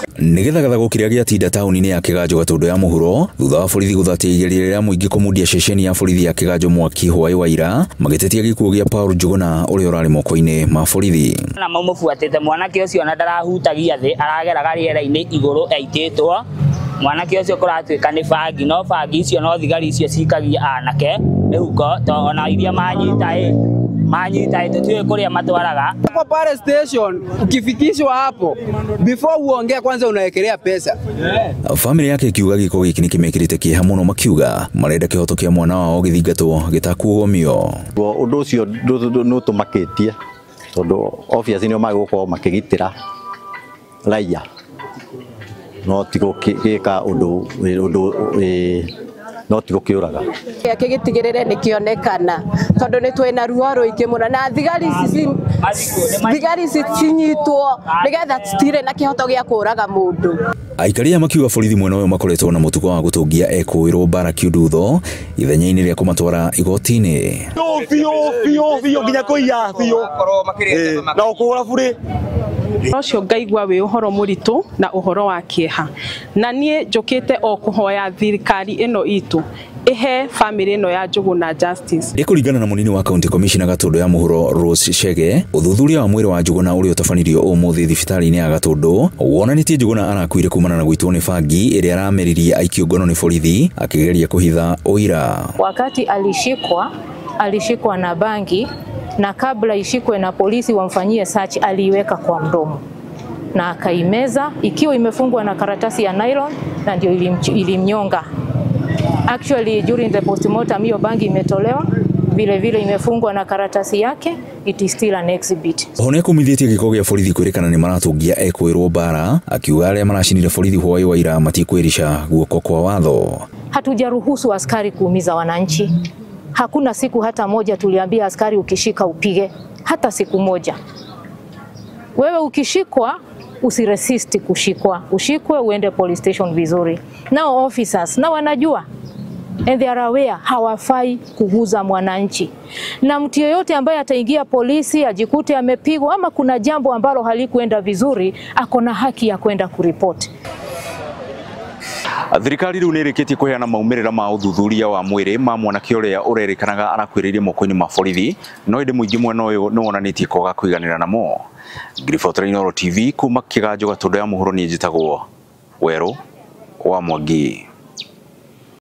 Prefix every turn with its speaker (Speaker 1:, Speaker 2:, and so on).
Speaker 1: Nĩ gĩthagathago kĩrĩa gĩatinda taũni-inĩ ya Kĩganjo Gatũndũ ya mũhuro thutha wa borithi gũthatia igeria rĩa mũingĩ kũmundia ceceni ya borithi ya Kĩganjo mwaki hwaĩ wa ira magĩtetia gĩkuũ gĩa Paul Njuguna ũrĩa ũrarĩ moko-inĩ ma borithi.
Speaker 2: Na maumubuatĩte mwanake ũcio na ndarahutagia thĩ, arageraga rĩera-inĩ igũrũ aitĩtwo. Mwanake ũcio kũratuĩka nĩ bangi, no bangi icio no thigari icio cikagia anake mĩhuko to ona iria manyita tũtiũĩ kũrĩa matwaraga.
Speaker 3: Kwa pale station ukifikishwa hapo before uongee kwanza unawekelea pesa.
Speaker 1: Family yake ikiuga gĩko gĩkĩ nĩkĩmekĩrĩte kĩeha mũno, makiuga marenda kĩhoto kĩa mwana wao gĩthingatwo gĩtakuogomio.
Speaker 4: Ũndũ ũcio nĩ ũtũmakĩtie tondũ obviously nĩo magũkorwo makĩgitĩra raia, no ti gũgĩka ũndũ no ti gũkĩũraga.
Speaker 5: Gĩake gĩtigĩrĩre nĩkĩonekana tondũ nĩ twĩna ruo rũingĩ mũno na thigari ici cinyitwo nĩgetha citirĩ na kĩhoto gĩa kũraga mũndũ.
Speaker 1: Aikari aya makiuga borithi mwena ũyũ makoretwo na mũtugo wa gũtũngia ekũĩrwo mbara kiundutho ithenya-inĩ rĩa kũmatwara igoti-inĩ.
Speaker 6: Biũ biũ biũ nginya kũiya biũ na ũkũhũra burĩ.
Speaker 7: Ũcio ngaigua wĩ ũhoro mũritũ na ũhoro wa kĩeha, na niĩ njũkĩte o kũhoya thirikari ĩno itũ ĩhe family ĩno ya Njuguna justice.
Speaker 1: Nĩ kũringana na mũnini wa county commissioner Gatũndũ ya mũhuro Rose Chege, ũthuthuria wa mwĩrĩ wa Njuguna ũrĩa ũtabanirio ũmũthĩ thibitarĩ-inĩ ya Gatũndũ wonanĩtie Njuguna arakuire kumana na gũitwo nĩ bangi ĩrĩa arameririe aikio ngono nĩ borithi akĩgeria kũhitha ũira.
Speaker 8: Wakati alishikwa na bangi, na kabla ishikwe na polisi wamfanyie search aliiweka kwa mdomo na akaimeza ikiwa imefungwa na karatasi ya nylon, na ndio ilimnyonga. Actually during the postmortem hiyo bangi imetolewa, vile vile imefungwa na karatasi yake, it is still an exhibit.
Speaker 1: Oho nĩakumithĩtie gĩko gĩa borithi kwĩrĩkana nĩ maratũngia ekũĩrwo mbara, akiuga arĩa maracinire borithi hwaĩ wa ira matikwĩrica guoko kwa watho.
Speaker 8: Hatujaruhusu askari kuumiza wananchi. Hakuna siku hata moja tuliambia askari ukishika upige, hata siku moja. Wewe ukishikwa usiresist kushikwa, ushikwe uende police station vizuri. Nao officers na wanajua and they are aware hawafai kuguza mwananchi. Na mtu yeyote ambaye ataingia polisi ajikute amepigwa ama kuna jambo ambalo halikuenda vizuri, ako na haki ya kwenda kuripoti.
Speaker 1: Thirikari rĩu nĩĩrĩkĩtie kũheana maumĩrĩra ma ũthuthuria wa mwĩrĩ ma mwanake ũrĩa ũrerĩkanaga arakuĩrĩire moko-inĩ ma borithi, no ĩndĩ mũingĩ mwena ũyũ nĩwonanĩtie kwaga kũiganĩra namo. Ngiribotera Inooro TV kuma Kĩganjo Gatũndũ ya mũhuro, niĩ njĩtagwo Werũ wa Mwangi.